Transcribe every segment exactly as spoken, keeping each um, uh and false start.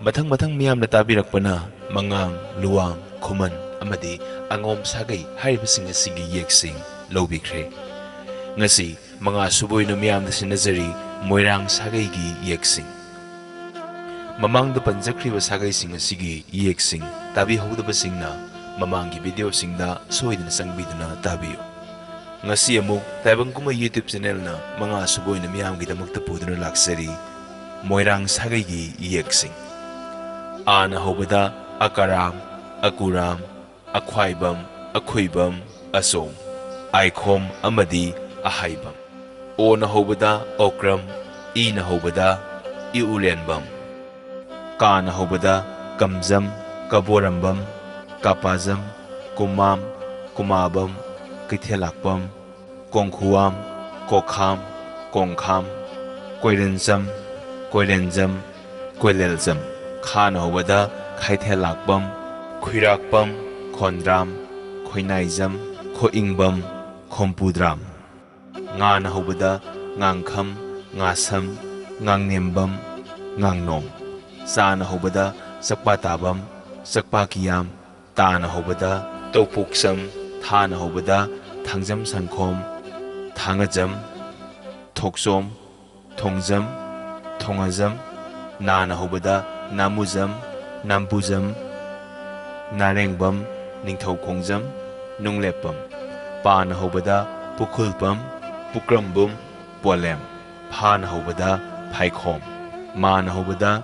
ꯃꯊꯪ ꯃꯊꯪ ꯃꯤꯌꯥꯝꯅ ꯇꯥꯕꯤꯔꯛꯄꯅ ꯃꯉꯥꯡ, ꯂꯨꯋꯥꯡ, ꯈꯨꯃꯟ ꯑꯃꯗꯤ ꯑꯉꯣꯝ ꯁꯥꯒꯩ ꯍꯥꯏꯔꯤꯕꯁꯤꯡ ꯑꯁꯤꯒꯤ ꯏꯌꯦꯛꯁꯤꯡ ꯂꯧꯕꯤꯈ꯭ꯔꯦ꯫ ꯉꯁꯤ ꯃꯉꯥ ꯁꯨꯕ ꯑꯣꯏꯅ ꯃꯤꯌꯥꯝꯗ ꯁꯤꯟꯅꯖꯔꯤ ꯃꯣꯏꯔꯥꯡ ꯁꯥꯒꯩꯒꯤ ꯏꯌꯦꯛꯁꯤꯡ꯫ ꯃꯃꯥꯡꯗ ꯄꯟꯖꯈ꯭ꯔꯤꯕ ꯁꯥꯒꯩꯁꯤꯡ ꯑꯁꯤꯒꯤ ꯏꯌꯦꯛꯁꯤꯡ ꯇꯥꯕꯤꯍꯧꯗꯕꯁꯤꯡꯅ ꯃꯃꯥꯡꯒꯤ ꯚꯤꯗꯤꯑꯣꯁꯤꯡꯗ ꯁꯣꯏꯗꯅ ꯆꯪꯕꯤꯗꯨꯅ ꯇꯥꯕꯤꯌꯨ꯫ ꯉꯁꯤ ꯑꯃꯨꯛ ꯇꯥꯏꯕꯪ ꯀꯨꯝꯍꯩ YouTube ꯆꯦꯅꯦꯜꯅ ꯃꯉꯥ ꯁꯨꯕ ꯑꯣꯏꯅ ꯃꯤꯌꯥꯝꯒꯤꯗꯃꯛꯇ ꯄꯨꯗꯨꯅ ꯂꯥꯛꯆꯔꯤ ꯃꯣꯏꯔꯥꯡ ꯁꯥꯒꯩꯒꯤ ꯏꯌꯦꯛꯁꯤꯡ꯫ ꯑꯥꯅ ꯍꯧꯕꯗ ꯑꯀꯔꯥꯝ, ꯑꯀꯨꯔꯥꯝ, ꯑꯈ꯭ꯋꯥꯏꯕꯝ, ꯑꯈꯨꯏꯕꯝ, ꯑꯆꯣꯝ, ꯑꯥꯏꯈꯣꯝ ꯑꯃꯗꯤ ꯑꯍꯥꯏꯕꯝ꯫ ꯑꯣꯅ ꯍꯧꯕꯗ ꯑꯣꯀ꯭ꯔꯝ, ꯏꯅ ꯍꯧꯕꯗ ꯏꯎꯂꯦꯟꯕꯝ꯫ ꯀꯥꯅ ꯍꯧꯕꯗ ꯀꯝꯖꯝ, ꯀꯕꯣꯔꯝꯕꯝ, ꯀꯥꯄꯥꯖꯝ, ꯀꯨꯃꯥꯝ, ꯀꯨꯃꯥꯕꯝ, ꯀꯩꯊꯦꯜꯂꯥꯛꯄꯝ, ꯀꯣꯡꯈꯨꯋꯥꯝ, ꯀꯣꯈꯥꯝ, ꯀꯣꯡꯈꯥꯝ, ꯀꯣꯏꯔꯦꯟꯖꯝ, ꯀꯣꯏꯔꯦꯟꯖꯝ, ꯀꯣꯏꯂꯦꯜꯖꯝ꯫ ꯈꯥꯅ ꯍꯧꯕꯗ ꯈꯩꯊꯦꯜꯂꯥꯛꯄꯝ, ꯈꯨꯏꯔꯥꯛꯄꯝ, ꯈꯣꯟꯗ꯭ꯔꯥꯝ, ꯈꯣꯏꯅꯥꯏꯖꯝ, ꯈꯣꯏꯏꯪꯕꯝ, ꯈꯣꯝꯄꯨꯗ꯭ꯔꯥꯝ꯫ ꯉꯥꯅ ꯍꯧꯕꯗ ꯉꯥꯡꯈꯝ, ꯉꯥꯁꯝ, ꯉꯥꯡꯅꯦꯝꯕꯝ, ꯉꯥꯡꯅꯣꯝ꯫ ꯆꯥꯅ ꯍꯧꯕꯗ ꯆꯛꯄꯥꯇꯥꯕꯝ, ꯆꯛꯄꯥꯀꯤꯌꯥꯝ, ꯇꯥꯅ ꯍꯧꯕꯗ ꯇꯧꯄꯣꯛꯆꯝ, ꯊꯥꯅ ꯍꯧꯕꯗ ꯊꯥꯡꯖꯝ ꯁꯪꯈꯣꯝ, ꯊꯥꯡꯉꯖꯝ, ꯊꯣꯛꯆꯣꯝ, ꯊꯣꯡꯖꯝ, ꯊꯣꯡꯉꯖꯝ꯫ ꯅꯥꯅ ꯍꯧꯕꯗ ꯅꯥꯃꯨꯖꯝ, ꯅꯥꯝꯕꯨꯖꯝ, ꯅꯥꯔꯦꯡꯕꯝ, ꯅꯤꯡꯊꯧꯈꯣꯡꯖꯝ, ꯅꯨꯡꯂꯦꯞꯄꯝ꯫ ꯄꯥꯅ ꯍꯧꯕꯗ ꯄꯨꯈꯨꯜꯄꯝ, ꯄꯨꯀ꯭ꯔꯝꯕꯨꯝ, ꯄꯣꯂꯦꯝ꯫ ꯐꯥꯅ ꯍꯧꯕꯗ ꯐꯥꯏꯈꯣꯝ꯫ ꯃꯥꯅ ꯍꯧꯕꯗ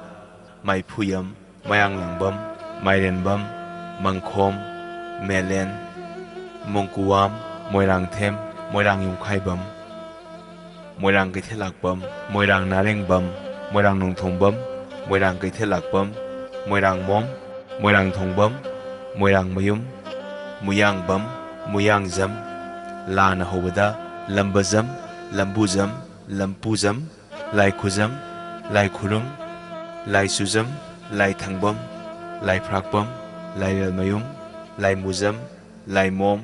ꯃꯥꯏꯐꯨꯌꯝ, ꯃꯌꯥꯡꯂꯥꯡꯕꯝ, ꯃꯥꯏꯔꯦꯟꯕꯝ, ꯃꯪꯈꯣꯝ, ꯃꯦꯂꯦꯟ, ꯃꯣꯡꯀꯨꯋꯥꯝ, ꯃꯣꯏꯔꯥꯡꯊꯦꯝ, ꯃꯣꯏꯔꯥꯡ ꯌꯨꯝꯈꯥꯏꯕꯝ, ꯃꯣꯏꯔꯥꯡ ꯀꯩꯊꯦꯜꯂꯥꯛꯄꯝ, ꯃꯣꯏꯔꯥꯡ ꯅꯥꯔꯦꯡꯕꯝ, ꯃꯣꯏꯔꯥꯡ ꯅꯣꯡꯊꯣꯡꯕꯝ, ꯃꯣꯏꯔꯥꯡ ꯀꯩꯊꯦꯜꯂꯥꯛꯄꯝ, ꯃꯣꯏꯔꯥꯡꯃꯣꯝ, ꯃꯣꯏꯔꯥꯡꯊꯣꯡꯕꯝ, ꯃꯣꯏꯔꯥꯡꯃꯌꯨꯝ, ꯃꯨꯌꯥꯡꯕꯝ, ꯃꯨꯌꯥꯡꯖꯝ꯫ ꯂꯥꯅ ꯍꯧꯕꯗ ꯂꯝꯕꯖꯝ, ꯂꯝꯕꯨꯖꯝ, ꯂꯝꯄꯨꯖꯝ, ꯂꯥꯏꯈꯨꯖꯝ, ꯂꯥꯏꯈꯨꯔꯨꯝ, ꯂꯥꯏꯆꯨꯖꯝ, ꯂꯥꯏꯊꯪꯕꯝ, ꯂꯥꯏꯐ꯭ꯔꯥꯛꯄꯝ, ꯂꯥꯏꯔꯦꯜꯃꯌꯨꯝ, ꯂꯥꯏꯃꯨꯖꯝ, ꯂꯥꯏꯃꯣꯝ,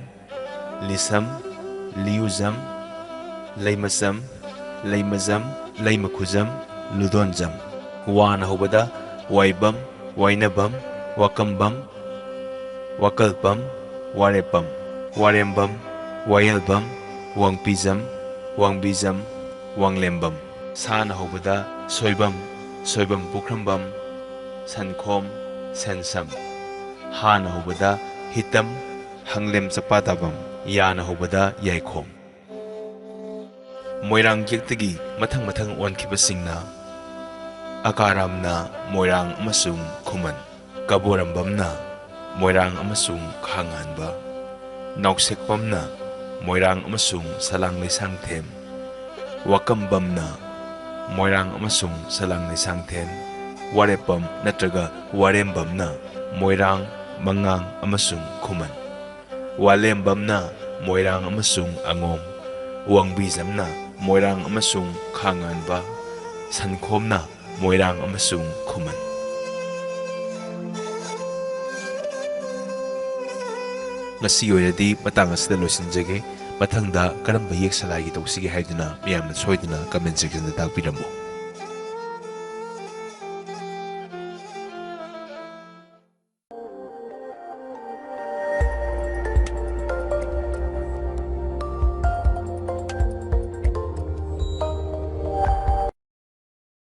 ꯂꯤꯁꯝ, ꯂꯤꯌꯨꯖꯝ, ꯂꯩꯃꯆꯝ, ꯂꯩꯃꯖꯝ, ꯂꯩꯃꯈꯨꯖꯝ, ꯂꯨꯗꯣꯟꯖꯝ꯫ ꯋꯥꯅ ꯍꯧꯕꯗ ꯋꯥꯏꯕꯝ, ꯋꯥꯏꯅꯕꯝ, ꯋꯥꯀꯝꯕꯝ, ꯋꯥꯀꯜꯄꯝ, ꯋꯥꯔꯦꯞꯄꯝ, ꯋꯥꯔꯦꯝꯕꯝ, ꯋꯥꯌꯦꯜꯕꯝ, ꯋꯥꯡꯄꯤꯖꯝ, ꯋꯥꯡꯕꯤꯖꯝ, ꯋꯥꯡꯂꯦꯝꯕꯝ꯫ ꯁꯥꯅ ꯍꯧꯕꯗ ꯁꯣꯏꯕꯝ, ꯁꯣꯏꯕꯝ ꯄꯨꯈ꯭ꯔꯝꯕꯝ, ꯁꯟꯈꯣꯝ, ꯁꯦꯟꯁꯝ꯫ ꯍꯥꯅ ꯍꯧꯕꯗ ꯍꯤꯇꯝ, ꯍꯪꯂꯦꯝ ꯆꯄꯥꯇꯥꯕꯝ꯫ ꯌꯥꯅ ꯍꯧꯕꯗ ꯌꯥꯏꯈꯣꯝ꯫ ꯃꯣꯏꯔꯥꯡ ꯌꯦꯛꯇꯒꯤ ꯃꯊꯪ ꯃꯊꯪ ꯑꯣꯟꯈꯤꯕꯁꯤꯡꯅ: ꯑꯀꯥꯔꯥꯝꯅ ꯃꯣꯏꯔꯥꯡ ꯑꯃꯁꯨꯡ ꯈꯨꯃꯟ, ꯀꯕꯣꯔꯝꯕꯝꯅ ꯃꯣꯏꯔꯥꯡ ꯑꯃꯁꯨꯡ ꯈꯥꯉꯥꯟꯕ, ꯅꯥꯎꯁꯦꯛꯄꯝꯅ ꯃꯣꯏꯔꯥꯡ ꯑꯃꯁꯨꯡ ꯁꯂꯥꯡ ꯂꯩꯁꯥꯡꯊꯦꯝ, ꯋꯥꯀꯝꯕꯝꯅ ꯃꯣꯏꯔꯥꯡ ꯑꯃꯁꯨꯡ ꯁꯂꯥꯡ ꯂꯩꯁꯥꯡꯊꯦꯝ, ꯋꯥꯔꯦꯞꯄꯝ ꯅꯠꯇ꯭ꯔꯒ ꯋꯥꯔꯦꯝꯕꯝꯅ ꯃꯣꯏꯔꯥꯡ, ꯃꯉꯥꯡ ꯑꯃꯁꯨꯡ ꯈꯨꯃꯟ꯫ ꯋꯥꯂꯦꯝꯕꯝꯅ ꯃꯣꯏꯔꯥꯡ ꯑꯃꯁꯨꯡ ꯑꯉꯣꯝ, ꯋꯥꯡꯕꯤꯖꯝꯅ ꯃꯣꯏꯔꯥꯡ ꯑꯃꯁꯨꯡ ꯈꯥꯉꯥꯟꯕ, ꯁꯟꯈꯣꯝꯅ ꯃꯣꯏꯔꯥꯡ ꯑꯃꯁꯨꯡ ꯈꯨꯃꯟ꯫ ꯉꯁꯤ ꯑꯣꯏꯅꯗꯤ ꯃꯇꯥꯡ ꯑꯁꯤꯗ ꯂꯣꯏꯁꯤꯟꯖꯒꯦ꯫ ꯃꯊꯪꯗ ꯀꯔꯝꯕ ꯌꯦꯛ ꯁꯂꯥꯏꯒꯤ ꯇꯧꯁꯤꯒꯦ ꯍꯥꯏꯗꯨꯅ ꯃꯌꯥꯝꯅ ꯁꯣꯏꯗꯅ comment sectionꯗ ꯇꯥꯛꯄꯤꯔꯝꯃꯨ꯫